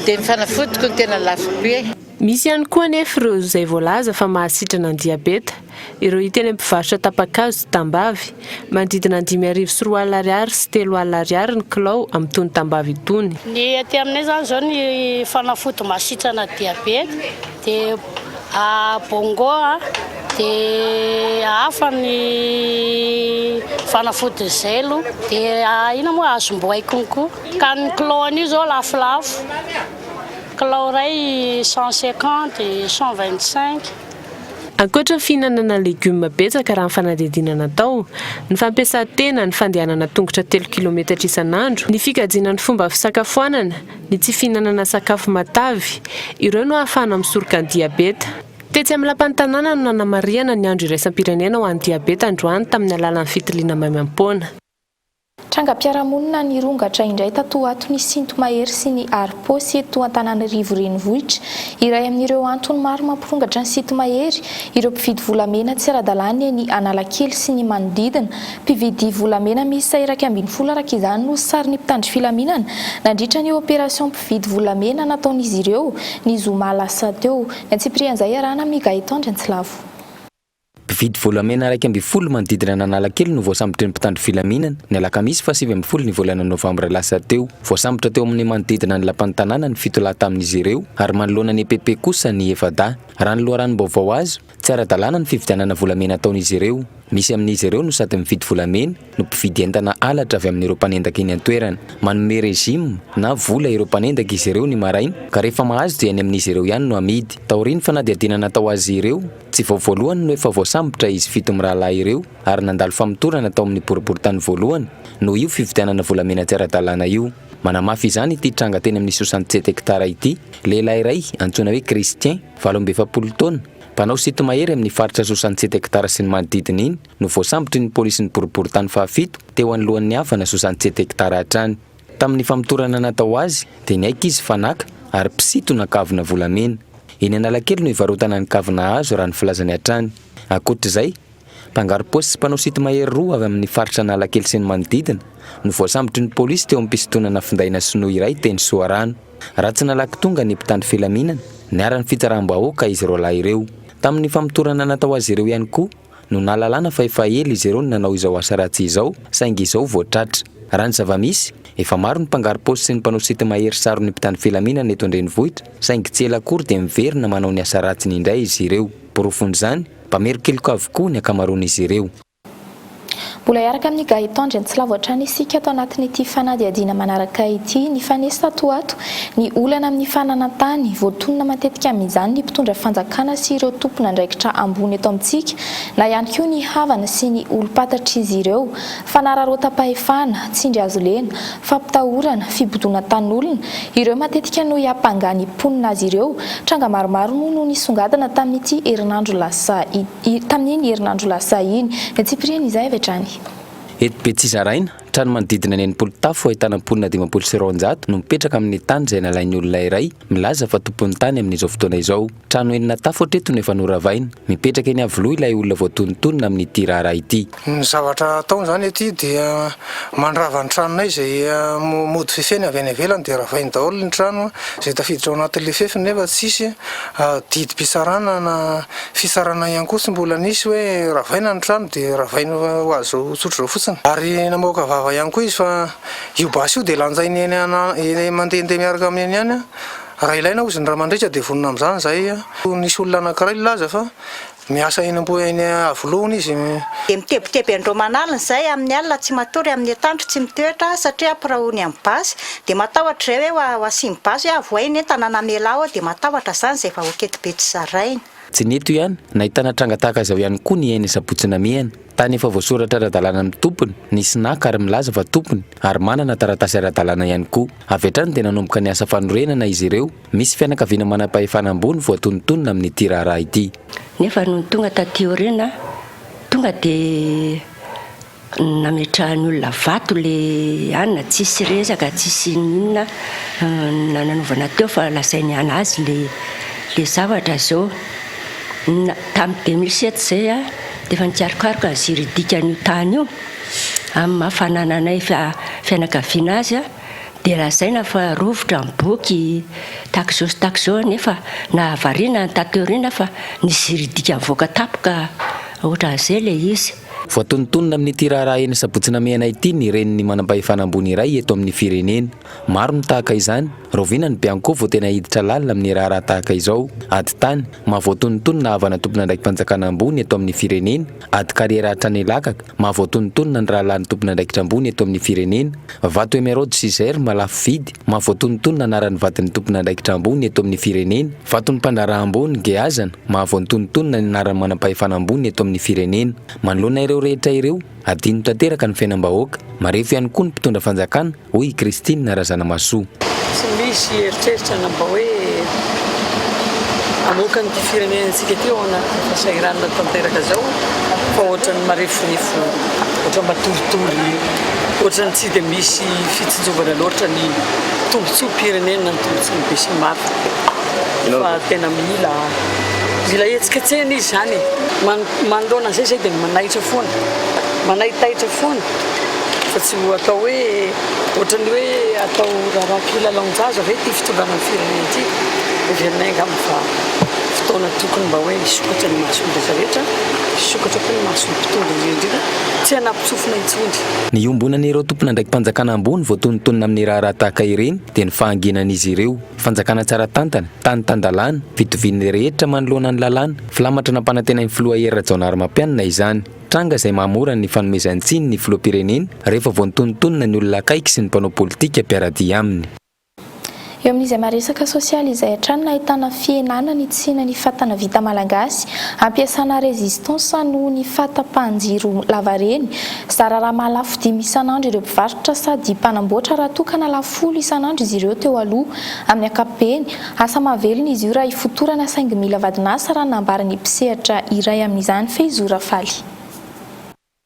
Dia ny fanafodiko no tena lafo be.
Misy ihany koa anefa ireo izay voalaza fa mahasitrana ny diabeta, ireo hita eny amin'ny mpivarotra tapa-kazo sy tambavy. Manodidina ny 2005 ariary sy 3000 ariary ny kilao amin'itony tambavy itony.
Ny aty aminay izany izao ny fanafody mahasitrana diabeta dia bongo dia hafa ny fanafody zelo dia inona moa azom-boay konko ka ny kilao an'io izao lafolafo. Kilao iray 150, 125.
Ankoatra ny fihinanana legioma betsaka raha ny fanadihadiana natao, ny fampiasan-tena, ny fandehanana tongotra telo kilometatra isan'andro, ny fikajiana ny fomba fisakafoanana, ny tsy fihinanana sakafo matavy, ireo no ahafahana misoroka ny diabeta. Tetsy amin'ny lapan'ny tanàna no nanamarihana ny andro iraisam-pirenena ho an'ny diabeta androany tamin'ny alalan'ny fitiliana maimaim-poana.
Trangam-piarahamonina nirongatra indray tato ho ato ny sinto-mahery sy ny harom-paosy eto Antananarivo Renivohitra. Iray amin'ireo antony maro mampirongatra ny sinto-mahery, ireo mpividy volamena tsy ara-dalàna eny Analakely sy ny manodidina. Mpividy volamena miisa 11 araka izany no sarin'ny mpitandro filaminana nandritra ny opération mpividy volamena nataon'izy ireo ny zoma lasa teo. Ny antsipirian'izay iarahana amin'i Gaëtan Andriantsilavo.
Mpividy volamena 11 manodidina an'Analakely no voasambotry ny mpitandro filaminana, ny alakamisy faha 19 ny volana novambra lasa teo. Voasambotra teo amin'ny manodidina ny lapan'ny tanàna ny fito lahy tamin'izy ireo ary manoloana ny EPP kosa ny efa-dahy. Raha ny loharanom-baovao azo, tsy ara-dalàna ny fividianana volamena ataon'izy ireo. Misy amin'izy ireo no sady mividy volamena no mpividy entana halatra avy amin'ireo mpanendaka eny an-toerana. Manome régime na vola ireo mpanendaka izy ireo ny maraina ka rehefa mahazo dia any amin'izy ireo ihany no amidy. Taorian'ny fanadihadiana natao azy ireo, Tsy vao voalohany no efa voasambotra izy fito mirahalahy ireo ary nandalo famotorana tao amin'ny boriborintany voalohany noho io fividianana volamena tsy ara-dalàna io. Manamafy izany ity tranga teny amin'ny soixante-sept hectares ity. Lehilahy iray antsoina hoe Christien, 48 taona, mpanao sinto-mahery amin'ny faritra soixante-sept hectares sy ny manodidina iny no voasambotry ny polisin'ny boriborintany fahafito teo anoloan'ny havana soixante-sept hectares hatrany. Tamin'ny famotorana natao azy dia niaiky izy fa naka ary mpisintona kavina volamena. Eny Analakely no ivarotana ny kavina azo raha ny filazany hatrany. Ankoatra izay, mpangaro-paosy sy mpanao sinto-mahery roa avy amin'ny faritra Analakely sy ny manodidina no voasambotry ny polisy teo am-pisintonana findaina sinoa iray teny Soarano. Raha tsy nalaky tonga ny mpitandro filaminana, niharan'ny fitsaram-bahoaka izy roalahy ireo. Tamin'ny famotorana natao azy ireo ihany koa, no nahalalana fa efa ela izy ireo no nanao izao asa ratsy izao saingy izao vao tratra. Raha ny zava-misy, efa maro ny mpangaro-paosy sy ny mpanao sinto-mahery saron'ny mpitandro filaminana eto an-drenivohitra saingy tsy ela akory dia miverina manao ny asa ratsiny indray izy ireo. Porofon'izany, mpamerin-keloka avokoa ny ankamaroan'izy ireo.
Mbola hiaraka amin'i Gaëtan Andriantsilavo hatrany isika ato anatin'ity fanadihadiana manaraka ity. Nifanesy tato ho ato ny olana amin'ny fananan-tany. Voatonona matetika amin'izany ny mpitondra fanjakana sy ireo tompon'andraikitra ambony eto amintsika na ihany koa ny havana sy ny olom-pantatr'izy ireo. Fanararaotam-pahefana, tsindry hazo lena, fampitahorana, fibodoana tanin'olona, ireo matetika no iampangan'ny mponina azy ireo. Tranga maromaro moa no nisongadina tamin'ity herinandro lasa tamin'iny herinandro lasa iny. Ny antsipiriany izay avy hatrany.
Eto Betsizaraina, trano manodidina ny 60 tafo ahitana mponina 250 no mipetraka amin'ny tany izay nalain'ny olona iray milaza fa tompon'ny tany amin'izao fotoana izao. Trano enina tafo hatreto no efa noravaina. Mipetraka eny Iavoloha ilay olona voatonontonona amin'ity raharaha ity.
Ny zavatra ataony izany aty dia mandrava ny tranonay izay mody fefeny avy any ivelany dia ravainy daholo ny trano izay tafiditra ao anatin'ilay fefiny nefa tsisy didim-pitsarana na fitsarana ihany koa tsy mbola nisy hoe ravaina ny trano dia ravainy ho azy izao tsotra izao fotsiny. Ary namoaka vava ihany koa izy fa io basy io dia lanjainy eny eny mandehandeha miaraka aminy eny ihany raha ilaina hozy ny ra mandriaka dia vonona amin'izany izahay. Nisy olona anankiray nilaza fa Miasa eny amboa eny Iavoloha izy.
Dia mitebiteby andro aman'alina izay, amin'ny alina tsy matory, amin'ny atoandro tsy mitoetra satria ampirahony amin'ny basy, dia matahotra izay hoe ho asiany basy hoe avohay ny entana na mialà ao, dia matahotra izany izay vahoaka eto Betsizaraina.
Tsy ny eto ihany, nahitana tranga tahaka izao ihany koa ny eny Sabotsy Namehana. Tany efa voasoratra ara-dalàna amin'ny tompony, nisy naka ary milaza fa tompony ary manana taratasy ara-dalàna ihany koa. Avy hatrany dia nanomboka ny asa fanorenana izy ireo Misy fianakaviana manam-pahefana ambony voatonontonona amin'ity raharaha ity.
Nefa nony tonga taty aoriana, tonga dia nametrahan'ny olona vato le anona, tsisy resaka, tsisy n'inona nanaovana teo fa lazainy an'azy le le zavatra zao. Tamin'ny 2007 zay aho dia efa nikarokaroka ny juridique an'io tany io, amin'ny maha fanananay fianakaviana azy. Dia lazaina fa rovitra ny boky tahaka izao sy tahaka izao nefa nahavariana ny taty aoriana fa nisy juridique nivoaka tampoka ohatran'izay ilay izy.
Voatonontonona amin'ity raharaha eny Sabotsy Namehana ity ny renin'ny manampahefana ambony iray eto amin'ny firenena. Maro ny tahaka izany. Rahoviana ny Bianco vao tena hiditra lalina amin'ny raharaha tahaka izao? Ady tany, mahavoatonontonona havana tompon'andraiki-panjakana ambony eto amin'ny firenena, ady kariera hatrany Ilakaka, Mahavoatonontonona ny rahalahin'ny tompon'andraikitra ambony eto amin'ny firenena, vato emeraude sy germe lafo vidy, mahavoatonontonona anaran'ny vadin'ny tompon'andraikitra ambony eto amin'ny firenena, vaton'ny mpandraharaha ambony, geazana, mahavoatonontonona ny anaran'ny manampahefana ambony eto amin'ny firenena. Manoloana ireo rehetra ireo, adino tanteraka ny fiainam-bahoaka, marefo ihany koa ny mpitondra fanjakana, hoy i Christine Razanamahasoa.
Tsy misy eritreritra na mba hoe hamoaka an'ity firenenantsika ity ao anatin'ny fahasahiranana tanteraka izao fa ohatran'ny mareforefo, ohatran'ny matoritory, ohatran'ny tsy dia misy fitsinjovana loatra ny tombontsoam-pirenena na ny tombontsoan'ny besinimaro fa tena mila mila hetsiketsehina izy izany e! Manoloana an'izay izay dia manaitra foana, manaitaitra foana. Fa tsy ho atao hoe ohatran'ny hoe atao raharaha kilalaon-jaza ve ity fitondrana ny firenena ity? Heverinay angamba fa fotoana tokony mba hoe hisokatra ny mason'ny rehetra rehetra, hisokatra koa ny mason'ny mpitondra indrindra indrindra, tsy hanapin-tsofina intsony.
Ny iombonan'ireo tompon'andraiki-panjakana ambony voatonontonona amin'ny raharaha tahaka ireny dia ny fahanginan'izy ireo. Fanjakana tsara tantana, tany tan-dalàna, fitovian'ny rehetra manoloana ny lalàna, filamatra nampanantenain'ny filoha Hery Rajaonarimampianina izany. Tranga izay mahamora ny fanomezan-tsiny ny filoham-pirenena rehefa voantonontonona ny olona akaiky sy ny mpanao politika mpiara-dia aminy.
Eo amin'izay maha-resaka sosialy izay hatrany no ahitana fihenana ny tsenan'ny fatana vita malagasy ampiasana résistance noho ny fahatapahan-jiro lavareny. Zara raha mahalafo dimy isan'andro ireo mpivarotra sady mpanamboatra raha toa ka nahalafo folo isan'andro izy ireo teo aloha. Amin'ny ankapobeny, asa mahavelona izy io raha ifotorana saingy mila vadin'asa raha nambaran'ny mpisehatra iray amin'izany Fehizoro Rafaly.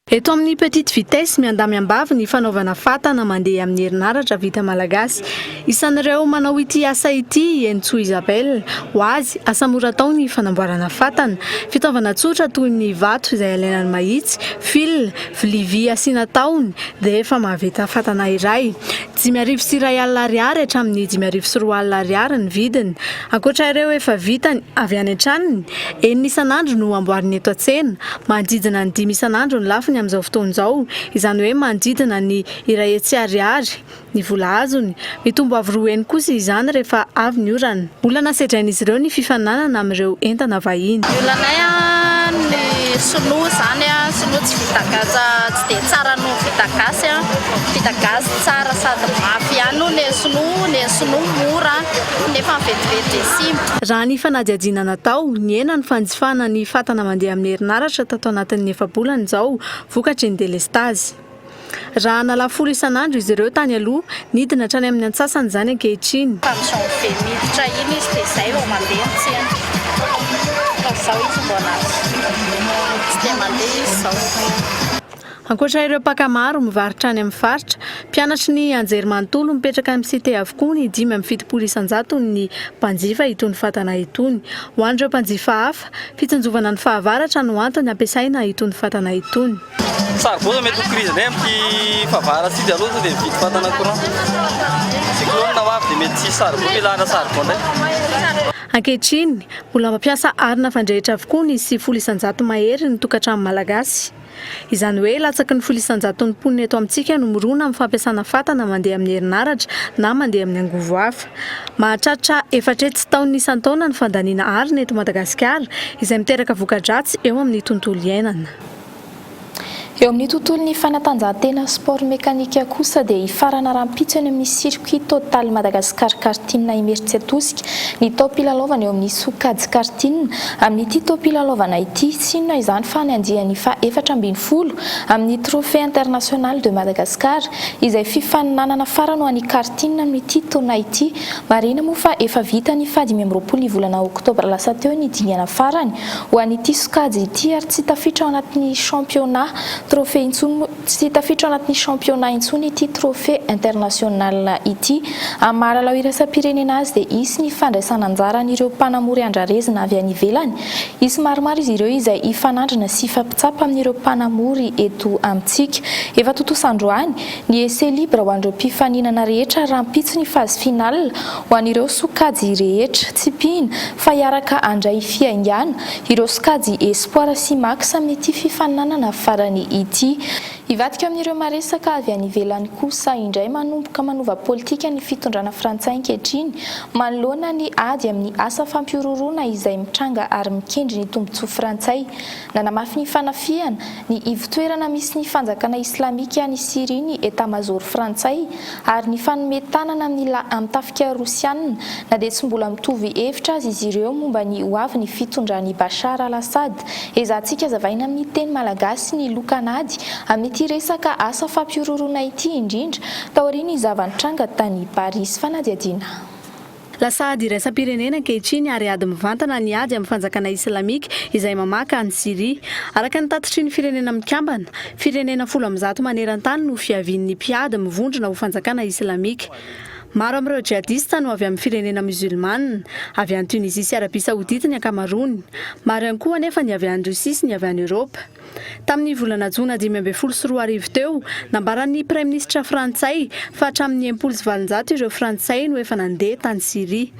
Eto amin'ny Petite Vitesse, miandahy miambavy ny fanaovana fatana mandeha amin'ny herinaratra vita malagasy. Isan'ireo manao ity asa ity i Henintsoa Isabelle. Ho azy, asa mora atao ny fanamboarana fatana. Fitaovana tsotra toy ny vato izay alaina ny mahitsy, fil, vilia vy asiana tahony dia efa mahavita fatana iray. 1501 ariary hatramin'ny 2005 ariary ny vidiny. Ankoatra ireo efa vitany avy any an-tranony, enina isan'andro no amboariny eto an-tsena. Manodidina ny dimy isan'andro ny lafiny amin'izao fotoana izao, izany hoe manodidina ny 100 ariary ny vola azony. Mitombo avo roa heny kosa izany rehefa avy ny orana. Olana sedrain'izy ireo ny fifaninanana amin'ireo entana vahiny.
Ny olanay ny.
sinoa izany a, sinoa tsy vita gasy tsy dia tsara noho ny vita gasy a, vita gasy tsara sady mafy ihany noho ny an'ny sinoa, ny an'ny sinoa mora nefa vetivety simba.
Raha ny fanadihadiana natao, nihena ny fanjifana ny fatana mandeha amin'ny herinaratra tato anatin'ny efa-bolana izao vokatry ny delestazy. Raha nalafolo isan'andro izy ireo tany aloha, nidina hatrany amin'ny antsasany izany ankehitriny.
Tamin'ny janvier miditra iny izy dia izay vao mandeha ny tsena. Fa izao izy mbola tsy dia mandeha izy izao.
Ankoatra ireo mpaka maro mivarotra any amin'ny faritra, mpianatry ny anjerimanontolo mipetraka amin'ny cité avokoa ny 75 isan-jaton'ny mpanjifa itony fatana itony. Ho an'ireo mpanjifa hafa, fitsinjovana ny fahavaratra no antony ampiasaina itony fatana itony.
Saribao zao mety ho crise indray amin'ity fahavaratra ity dia aleo tonga dia mividy fatana courant. Cyclone ho avy dia mety tsy hisy saribao fa ilana saribao indray.
Ankehitriny, mbola mampiasa arina fandrehitra avokoa ny 90% mahery ny tokantrano malagasy. Izany hoe latsaky ny 10 isan-jaton'ny mponina eto amintsika no mirona amin'ny fampiasana fatana mandeha amin'ny herinaratra na mandeha amin'ny angovo hafa. Mahatratra 400 taonina isan-taona ny fandaniana arina eto Madagasikara, izay miteraka voka-dratsy eo amin'ny tontolo iainana.
Eo amin'ny tontolon'ny fanatanjahantena sport mécanique kosa dia hifarana rahampitso eny amin'ny circuit Total Madagascar Karting Imerintsiatosika ny taom-pilalaovana eo amin'ny sokajy karting. Amin'ity taom-pilalaovana ity, tsy inona izany fa ny andiany faha 14 amin'ny Trophée International de Madagascar, izay fifaninanana farany ho an'ny karting amin'ity taona ity. Marihina moa fa efa vita ny faha 25 ny volana oktobra lasa teo ny dingana farany ho an'ity sokajy ity ary tsy tafiditra ao anatin'ny championnat Trophée intsony moa Tsy tafiditra ao anatin'ny championnat intsony ity Trophée International ity. Amin'ny maha lalao iraisam-pirenena azy dia hisy ny fandraisana anjaran'ireo mpanamory andrarezina avy any ivelany. Hisy maromaro izy ireo izay hifanandrina sy hifampitsapa amin'ireo mpanamory eto amintsika. Efa tontosa androany ny essai libre ho an'ireo mpifaninana rehetra rahampitso ny phase finale ho an'ireo sokajy rehetra. Tsipihina fa hiaraka handray fiaingàna Ireo sokajy Espoir sy Max amin'ity fifaninanana farany ity. Hivadika amin'ireo maresaka avy any ivelany kosa indray manomboka manova politika ny fitondrana frantsay ankehitriny manoloana ny ady amin'ny asa fampihorohoroana izay mitranga ary mikendry ny tombontsoa frantsay. Nanamafy ny fanafihana ny ivon-toerana misy ny fanjakana islamika any Syria ny Etamazaoro frantsay ary nifanome tanana amin'ny amin'ny tafika rosiana na dia tsy mbola mitovy hevitra aza izy ireo momba ny hoavin'ny fitondran'i Bashar al-Assad. Ezahantsika hazavaina amin'ny teny malagasy ny lokan'ady amin'ity resaka asa fampihorohoroana ity indrindra taorian'ny zava-nitranga tany Parisy. Fanadihadiana.
Lasa ady iraisam-pirenena ankehitriny ary ady mivantana ny ady amin'ny fanjakana islamika izay mamaka an'i Syria. Araka ny tatitry ny Firenena Mikambana, firenena 110 maneran-tany no fiavian'ny mpiady mivondrona ho fanjakana islamika. Maro amin'ireo jihadista no avy amin'ny firenena musulmana, avy any Tunisie sy Arabia Saodita ny ankamaroany. Maro ihany koa anefa ny avy any Russie sy ny avy any Eoropa. Tamin'ny volana jona 2015 teo, nambaran'ny praiminisitra frantsay fa hatramin'ny 860 ireo frantsay no efa nandeha tany Syria.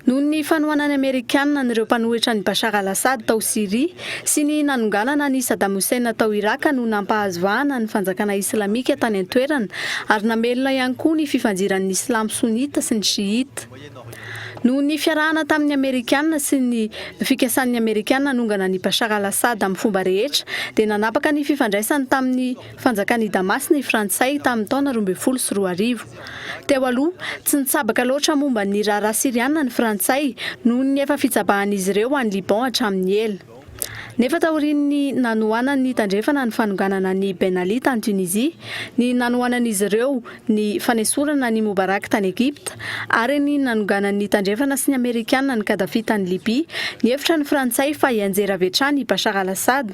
Noho ny fanohanan'ny Amerikana an'ireo mpanohitra an'i Bashar al-Assad tao Syria sy ny nanonganana an'i Saddam Hussein tao Iraka no nampahazo vahana ny fanjakana islamika tany an-toerana ary namelona ihany koa ny fifanjiran'ny silamo sonita sy ny shiita. Noho ny fiarahana tamin'ny Amerikana sy ny fikasan'ny Amerikana hanongana an'i Bashar al-Assad amin'ny fomba rehetra, dia nanapaka ny fifandraisany tamin'ny fanjakan'i Damas ny Frantsay tamin'ny taona 2012. Teo aloha, tsy nitsabaka loatra momba ny raharaha Syriana ny Frantsay noho ny efa fitsabahan'izy ireo any Liban hatramin'ny ela. Nefa taorian'ny nanohanan'ny Tandrefana ny fanonganana an'i Ben Ali tany Tunisie, ny nanohanan'izy ireo ny fanesorana an'i Mubarak tany Egypta, ary ny nanonganan'ny Tandrefana sy ny Amerikana an'i Kadhafi tany Libya, nihevitra ny Frantsay fa hianjera avy hatrany i Bashar al-Assad.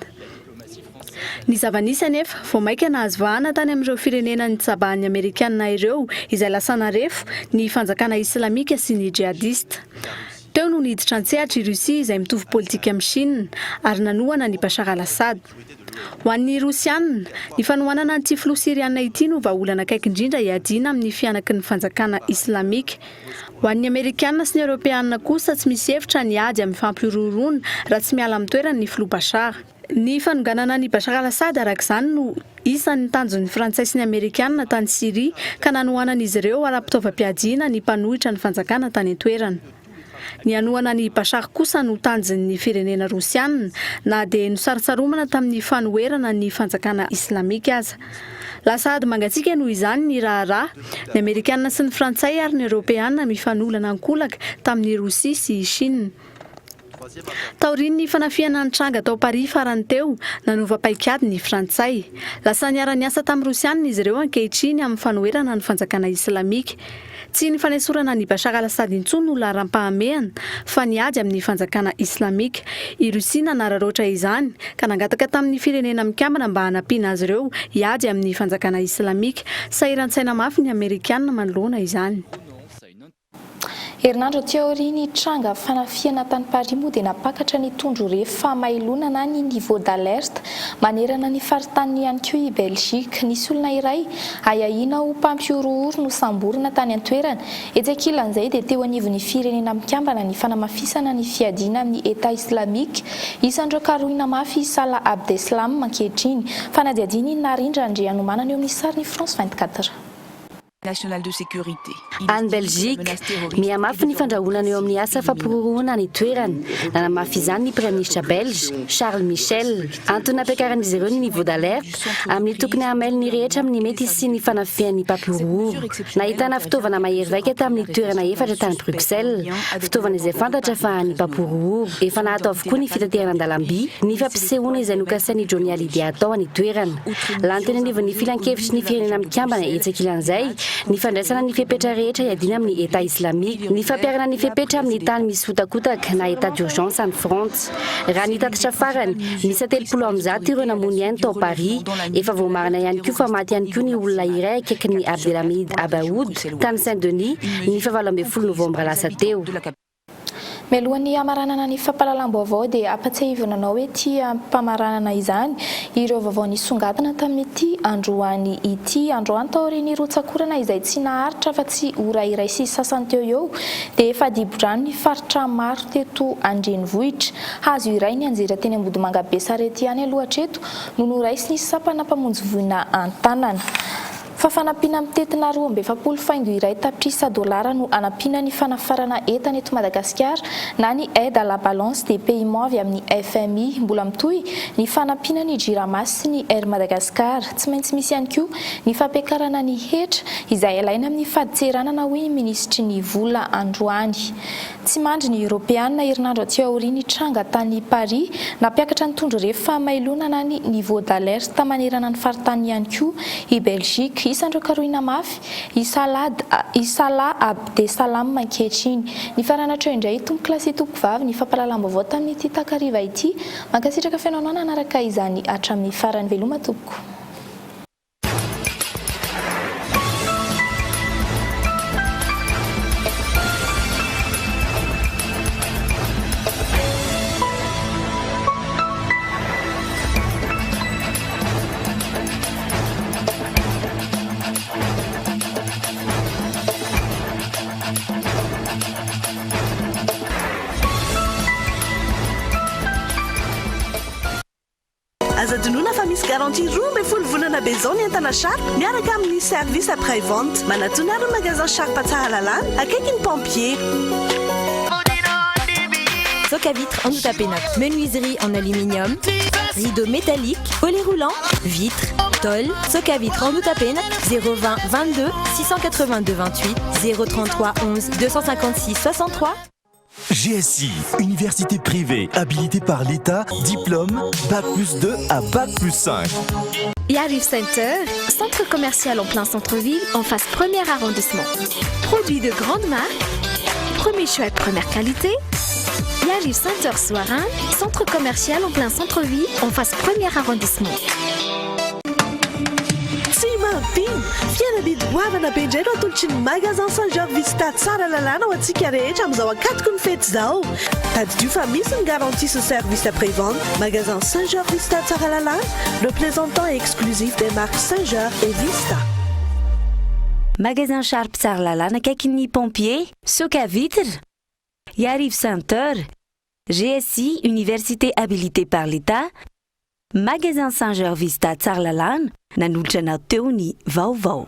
Ny zava-nisy anefa, vao mainka nahazo vahana tany amin'ireo firenena nitsabahan'ny Amerikana ireo izay lasa narefo ny fanjakana islamika sy ny jihadista. Teo no niditra an-tsehatra i Russie izay mitovy politika amin'i Chine ary nanohana an'i Bashar al-Assad. Ho an'ny Rosiana, ny fanohanana an'ity filoha Syriana ity no vahaolana akaiky indrindra hiadiana amin'ny fihanaky ny fanjakana islamika. Ho an'ny Amerikana sy ny Eoropeana kosa tsy misy hevitra ny ady amin'ny fampihorohoroana raha tsy miala amin'ny toerany ny filoha Bashar. Ny fanonganana an'i Bashar al-Assad araka izany no isan'ny tanjon'ny Frantsay sy ny Amerikana tany Syria ka nanohanan'izy ireo ara-pitaovam-piadiana ny mpanohitra ny fanjakana tany an-toerana. Ny hanohana an'i Bashar kosa no tanjon'ny firenena rosiana, na dia nosarontsaromana tamin'ny fanoherana ny fanjakana islamika aza. Lasa ady mangatsiaka noho izany ny raharaha, ny Amerikana sy ny Frantsay ary ny Eoropeana mifanolana ankolaka tamin'i Rosia sy i Shina. Taorian'ny fanafihana nitranga tao Paris farany teo, nanova paikady ny Frantsay. Lasa niara-niasa tamin'ny Rosiana izy ireo ankehitriny amin'ny fanoherana ny fanjakana islamika. Tsy ny fanesorana an'i Bashar al-Assad intsony no laharam-pahamehana fa ny ady amin'ny fanjakana islamika. I Russie nanararaotra izany ka nangataka tamin'ny Firenena Mikambana mba hanampiana azy ireo hiady amin'ny fanjakana islamika. Sahiran-tsaina mafy ny Amerikana manoloana izany.
Herinandro aty aorian'ny tranga fanafihana tany Paris moa dia nampakatra ny tondro refy fahamailona na ny niveau d'alerte manerana ny faritaniny ihany koa i Belgique. Nisy olona iray ahiahiana ho mpampihorohoro nosamborina tany an-toerana. Etsy ankilan'izay dia teo anivon'ny Firenena Mikambana ny fanamafisana ny fiadiana amin'ny Etat Islamique. Isan'ireo karohina mafy i Salah Abdeslam ankehitriny. Fanadihadiana i Narindra Andrianomanana eo amin'ny sarin'ny France 24.
National de sécurité.
Any Belgique, mihamafy ny fandrahonana eo amin'ny asa fampihorohoroana any an-toerana. Nanamafy izany ny Praiminisitra Belge, Charles Michel. Antony nampiakaran'izy ireo ny niveau d'alerte amin'ny tokony hahamailo ny rehetra amin'ny mety hisian'ny fanafihan'ny mpampihorohoro. Nahitana fitaovana mahery vaika tamin'ny toerana efatra tany Bruxelles, fitaovana izay fantatra fa an'ny mpampihorohoro. Efa naato avokoa ny fitaterana an-dalamby, ny fampisehoana izay nokasain'i Johnny Hallyday hatao any an-toerana. Lany teny anivon'ny Filankevitry ny Firenena Mikambana etsy ankilan'izay ny fandraisana ny fepetra rehetra hiadiana amin'ny Etat Islamique, ny fampiharana ny fepetra amin'ny tany misy hotakotaka na état d'urgence any Frantsa. Raha ny tatitra farany, miisa 130 ireo namoy ny ainy tao Paris. Efa voamarina ihany koa fa maty ihany koa ny olona iray akaikin'i Abdelhamid Abaoud tany Saint-Denis ny fahavalo ambin'ny folo novambra lasa teo.
Mialohan'ny hamaranana ny fampahalalam-baovao dia ampatsiahivina anao ety am-pamaranana izany ireo vaovao nisongadina tamin'ity androany ity. Androany taorian'ny rotsak'orana izay tsy naharitra afa-tsy ora iray sy sasany teo eo dia efa dibo-drano ny faritra maro teto an-drenivohitra. Hazo iray nianjera teny Ambodimanga Besarety ihany aloha hatreto no noraisin'ny sampana mpamonjy voina an-tanana. Fa fanampiana mitentina 142.1 tapitrisa dolara no hanampiana ny fanafarana entana eto Madagasikara na ny aide à la balance des paiements avy amin'ny FMI. Mbola mitohy ny fanampiana ny Jirama sy ny Air Madagascar. Tsy maintsy misy ihany koa ny fampiakarana ny hetra izay alaina amin'ny fadintseranana hoy ny minisitry ny vola androany. Tsy mandry ny Eoropeana herinandro aty aorian'ny tranga tany Paris, nampiakatra ny tondro refy fahamailoana na ny niveau d'alerte manerana ny faritany ihany koa i Belgique. Isan'ireo karohina mafy i Salah i Salah Abdesalam ankehitriny. Nifarana hatreo indray tompokolahy sy tompokovavy ny fampahalalam-baovao tamin'ity takariva ity. Mankasitraka feno anao nanaraka izany hatramin'ny farany. Veloma tompoko.
Aza adinoina fa misy garantie 12 volana be izao ny entana Sharp miaraka amin'ny service après vente. Manatona ary ny magasin Sharp Tsaralalàna, akaiky ny pompier.
Soc à vitre en Outapenac. Menuiserie en aluminium, rideaux métalliques, volets roulants, vitres, tôle, soc à vitre en Outapenac, 020 22 682 28 033 11 256 63.
GSI, université privée habilitée par l'État, diplôme Bac plus 2 à Bac plus 5.
Yariv Center, centre commercial en plein centre-ville, en face premier arrondissement. Produit de grande marque, premier choix et première qualité. Yariv Center Soirin, centre commercial en plein centre-ville, en face premier arrondissement.
Tsy mampino! Fihenam-bidy goavana be indray no atolotry ny Magasin Saint Georges Vista Tsaralalàna ho antsika rehetra amin'izao ankatoky ny fety izao. Tadidio fa misy ny garantie sy service après-vente. Magasin Saint Georges Vista Tsaralalàna, représentant exclusif des marques Saint Georges et Vista.
Magasin Sharp Tsaralalàna akaikin'ny pompier, Soc à vitre, Iarivo Center, GSI Université habilitée par l'État, Magasin Saint Georges Vista Tsaralalàna nanolotra anao teo ny vaovao.